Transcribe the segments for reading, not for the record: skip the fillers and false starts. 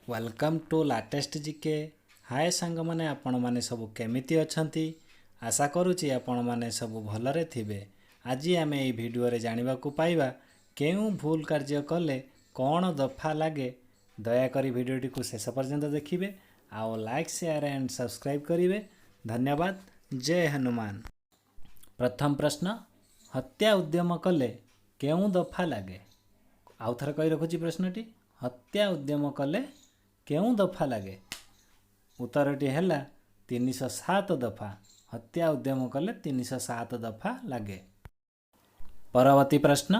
Welcome to Latest GK। ହାଏ ସାଙ୍ଗମାନେ, ଆପଣମାନେ ସବୁ କେମିତି ଅଛନ୍ତି? ଆଶା କରୁଛି ଆପଣମାନେ ସବୁ ଭଲରେ ଥିବେ। ଆଜି ଆମେ ଏହି ଭିଡ଼ିଓରେ ଜାଣିବାକୁ ପାଇବା, କେଉଁ ଭୁଲ କାର୍ଯ୍ୟ କଲେ କ'ଣ ଦଫା ଲାଗେ। ଦୟାକରି ଭିଡ଼ିଓଟିକୁ ଶେଷ ପର୍ଯ୍ୟନ୍ତ ଦେଖିବେ ଆଉ ଲାଇକ୍, ସେୟାର ଆଣ୍ଡ ସବସ୍କ୍ରାଇବ୍ କରିବେ। ଧନ୍ୟବାଦ। ଜୟ ହନୁମାନ। ପ୍ରଥମ ପ୍ରଶ୍ନ, ହତ୍ୟା ଉଦ୍ୟମ କଲେ କେଉଁ ଦଫା ଲାଗେ? ଆଉ ଥରେ କହି ରଖୁଛି ପ୍ରଶ୍ନଟି, ହତ୍ୟା ଉଦ୍ୟମ କଲେ କେଉଁ ଦଫା ଲାଗେ? ଉତ୍ତରଟି ହେଲା 307 ଦଫା। ହତ୍ୟା ଉଦ୍ୟମ କଲେ 307 ଦଫା ଲାଗେ। ପରବର୍ତ୍ତୀ ପ୍ରଶ୍ନ,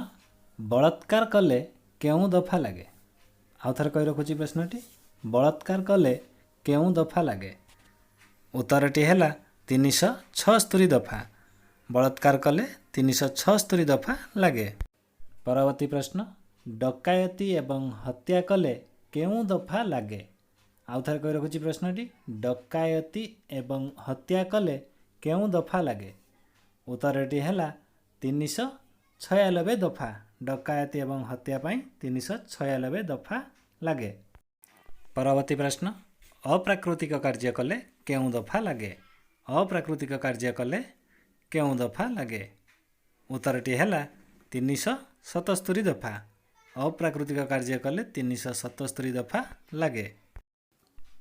ବଳାତ୍କାର କଲେ କେଉଁ ଦଫା ଲାଗେ? ଆଉ ଥରେ କହି ରଖୁଛି ପ୍ରଶ୍ନଟି, ବଳାତ୍କାର କଲେ କେଉଁ ଦଫା ଲାଗେ? ଉତ୍ତରଟି ହେଲା 376 ଦଫା। ବଳାତ୍କାର କଲେ 376 ଦଫା ଲାଗେ। ପରବର୍ତ୍ତୀ ପ୍ରଶ୍ନ, ଡକାୟତି ଏବଂ ହତ୍ୟା କଲେ କେଉଁ ଦଫା ଲାଗେ? ଆଉ ଥରେ କହି ରଖୁଛି ପ୍ରଶ୍ନଟି, ଡକାୟତି ଏବଂ ହତ୍ୟା କଲେ କେଉଁ ଦଫା ଲାଗେ? ଉତ୍ତରଟି ହେଲା 396 ଦଫା। ଡକାୟତି ଏବଂ ହତ୍ୟା ପାଇଁ 396 ଦଫା ଲାଗେ। ପରବର୍ତ୍ତୀ ପ୍ରଶ୍ନ, ଅପ୍ରାକୃତିକ କାର୍ଯ୍ୟ କଲେ କେଉଁ ଦଫା ଲାଗେ? ଅପ୍ରାକୃତିକ କାର୍ଯ୍ୟ କଲେ କେଉଁ ଦଫା ଲାଗେ? ଉତ୍ତରଟି ହେଲା 377 ଦଫା। ଅପ୍ରାକୃତିକ କାର୍ଯ୍ୟ କଲେ 377 ଦଫା ଲାଗେ।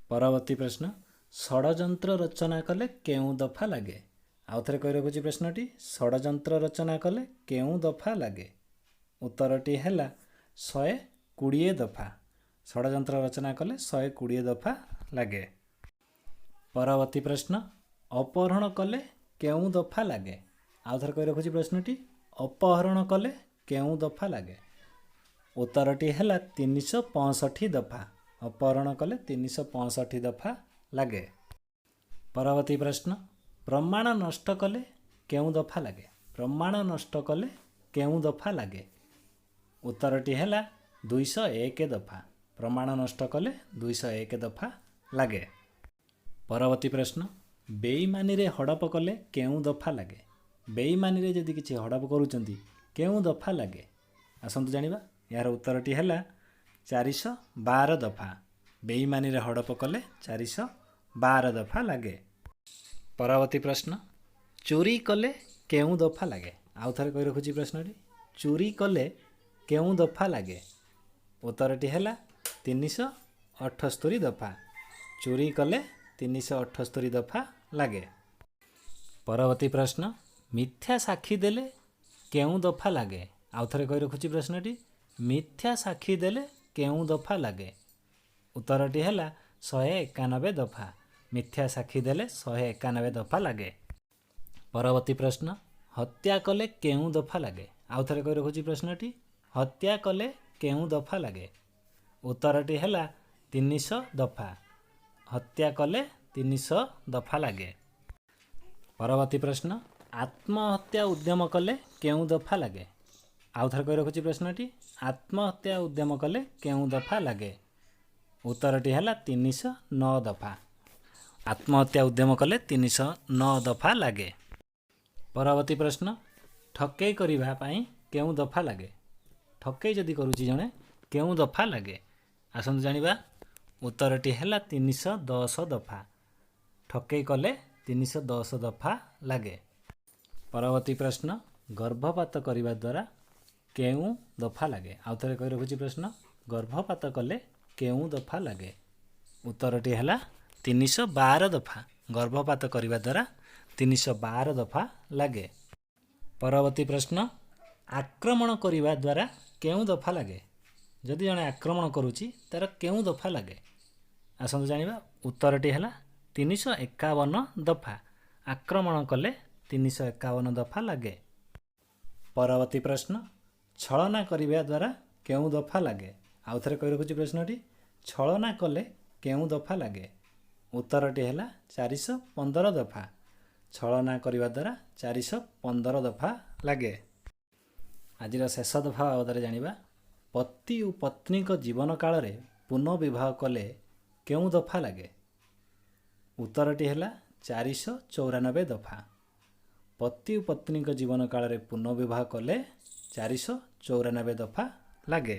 ପରବର୍ତ୍ତୀ ପ୍ରଶ୍ନ, ଷଡ଼ଯନ୍ତ୍ର ରଚନା କଲେ କେଉଁ ଦଫା ଲାଗେ? ଆଉ ଥରେ କହି ରଖୁଛି ପ୍ରଶ୍ନଟି, ଷଡ଼ଯନ୍ତ୍ର ରଚନା କଲେ କେଉଁ ଦଫା ଲାଗେ? ଉତ୍ତରଟି ହେଲା 120 ଦଫା। ଷଡ଼ଯନ୍ତ୍ର ରଚନା କଲେ 120 ଦଫା ଲାଗେ। ପରବର୍ତ୍ତୀ ପ୍ରଶ୍ନ, ଅପହରଣ କଲେ କେଉଁ ଦଫା ଲାଗେ? ଆଉ ଥରେ କହି ରଖୁଛି ପ୍ରଶ୍ନଟି, ଅପହରଣ କଲେ କେଉଁ ଦଫା ଲାଗେ? ଉତ୍ତରଟି ହେଲା 365 ଦଫା। ଅପହରଣ କଲେ 365 ଦଫା ଲାଗେ। ପରବର୍ତ୍ତୀ ପ୍ରଶ୍ନ, ପ୍ରମାଣ ନଷ୍ଟ କଲେ କେଉଁ ଦଫା ଲାଗେ? ପ୍ରମାଣ ନଷ୍ଟ କଲେ କେଉଁ ଦଫା ଲାଗେ? ଉତ୍ତରଟି ହେଲା 201 ଦଫା। ପ୍ରମାଣ ନଷ୍ଟ କଲେ 201 ଦଫା ଲାଗେ। ପରବର୍ତ୍ତୀ ପ୍ରଶ୍ନ, ବେଇମାନିରେ ହଡ଼ପ କଲେ କେଉଁ ଦଫା ଲାଗେ? ବେଇମାନିରେ ଯଦି କିଛି ହଡ଼ପ କରୁଛନ୍ତି, କେଉଁ ଦଫା ଲାଗେ? ଆସନ୍ତୁ ଜାଣିବା। ଏହାର ଉତ୍ତରଟି ହେଲା 412 ଦଫା। ବେଇମାନିରେ ହଡ଼ପ କଲେ 412 ଦଫା ଲାଗେ। ପରବର୍ତ୍ତୀ ପ୍ରଶ୍ନ, ଚୋରି କଲେ କେଉଁ ଦଫା ଲାଗେ? ଆଉ ଥରେ କହି ରଖୁଛି ପ୍ରଶ୍ନଟି, ଚୋରି କଲେ କେଉଁ ଦଫା ଲାଗେ? ଉତ୍ତରଟି ହେଲା 378 ଦଫା। ଚୋରି କଲେ 378 ଦଫା ଲାଗେ। ପରବର୍ତ୍ତୀ ପ୍ରଶ୍ନ, ମିଥ୍ୟା ସାକ୍ଷୀ ଦେଲେ କେଉଁ ଦଫା ଲାଗେ? ଆଉ ଥରେ କହି ରଖୁଛି ପ୍ରଶ୍ନଟି, ମିଥ୍ୟା ସାକ୍ଷୀ ଦେଲେ କେଉଁ ଦଫା ଲାଗେ? ଉତ୍ତରଟି ହେଲା 191 ଦଫା। ମିଥ୍ୟା ସାକ୍ଷୀ ଦେଲେ 191 ଦଫା ଲାଗେ। ପରବର୍ତ୍ତୀ ପ୍ରଶ୍ନ, ହତ୍ୟା କଲେ କେଉଁ ଦଫା ଲାଗେ? ଆଉ ଥରେ କହି ରଖୁଛି ପ୍ରଶ୍ନଟି, ହତ୍ୟା କଲେ କେଉଁ ଦଫା ଲାଗେ? ଉତ୍ତରଟି ହେଲା 300 ଦଫା। ହତ୍ୟା କଲେ 300 ଦଫା ଲାଗେ। ପରବର୍ତ୍ତୀ ପ୍ରଶ୍ନ, ଆତ୍ମହତ୍ୟା ଉଦ୍ୟମ କଲେ କେଉଁ ଦଫା ଲାଗେ? ଆଉ ଥରେ କହି ରଖୁଛି ପ୍ରଶ୍ନଟି, ଆତ୍ମହତ୍ୟା ଉଦ୍ୟମ କଲେ କେଉଁ ଦଫା ଲାଗେ? ଉତ୍ତରଟି ହେଲା 309 ଦଫା। ଆତ୍ମହତ୍ୟା ଉଦ୍ୟମ କଲେ 309 ଦଫା ଲାଗେ। ପରବର୍ତ୍ତୀ ପ୍ରଶ୍ନ, ଠକେଇ କରିବା ପାଇଁ କେଉଁ ଦଫା ଲାଗେ? ଠକେଇ ଯଦି କରୁଛି ଜଣେ, କେଉଁ ଦଫା ଲାଗେ? ଆସନ୍ତୁ ଜାଣିବା। ଉତ୍ତରଟି ହେଲା 310 ଦଫା। ଠକେଇ କଲେ 310 ଦଫା ଲାଗେ। ପରବର୍ତ୍ତୀ ପ୍ରଶ୍ନ, ଗର୍ଭପାତ କରିବା ଦ୍ୱାରା କେଉଁ ଦଫା ଲାଗେ? ଆଉ ଥରେ କହି ରଖୁଛି ପ୍ରଶ୍ନ, ଗର୍ଭପାତ କଲେ କେଉଁ ଦଫା ଲାଗେ? ଉତ୍ତରଟି ହେଲା 312 ଦଫା। ଗର୍ଭପାତ କରିବା ଦ୍ୱାରା 312 ଦଫା ଲାଗେ। ପରବର୍ତ୍ତୀ ପ୍ରଶ୍ନ, ଆକ୍ରମଣ କରିବା ଦ୍ୱାରା କେଉଁ ଦଫା ଲାଗେ? ଯଦି ଜଣେ ଆକ୍ରମଣ କରୁଛି, ତା'ର କେଉଁ ଦଫା ଲାଗେ? ଆସନ୍ତୁ ଜାଣିବା। ଉତ୍ତରଟି ହେଲା 351 ଦଫା। ଆକ୍ରମଣ କଲେ 351 ଦଫା ଲାଗେ। ପରବର୍ତ୍ତୀ ପ୍ରଶ୍ନ, ଛଳନା କରିବା ଦ୍ୱାରା କେଉଁ ଦଫା ଲାଗେ? ଆଉ ଥରେ କହି ରଖୁଛି ପ୍ରଶ୍ନଟି, ଛଳନା କଲେ କେଉଁ ଦଫା ଲାଗେ? ଉତ୍ତରଟି ହେଲା 415 ଦଫା। ଛଳନା କରିବା ଦ୍ୱାରା 415 ଦଫା ଲାଗେ। ଆଜିର ଶେଷ ଦଫା ବାବଦରେ ଜାଣିବା। ପତି ଓ ପତ୍ନୀଙ୍କ ଜୀବନ କାଳରେ ପୁନଃ ବିବାହ କଲେ କେଉଁ ଦଫା ଲାଗେ? ଉତ୍ତରଟି ହେଲା 494 ଦଫା। ପତି ଓ ପତ୍ନୀଙ୍କ ଜୀବନ କାଳରେ ପୁନଃ ବିବାହ କଲେ 494 ଦଫା ଲାଗେ।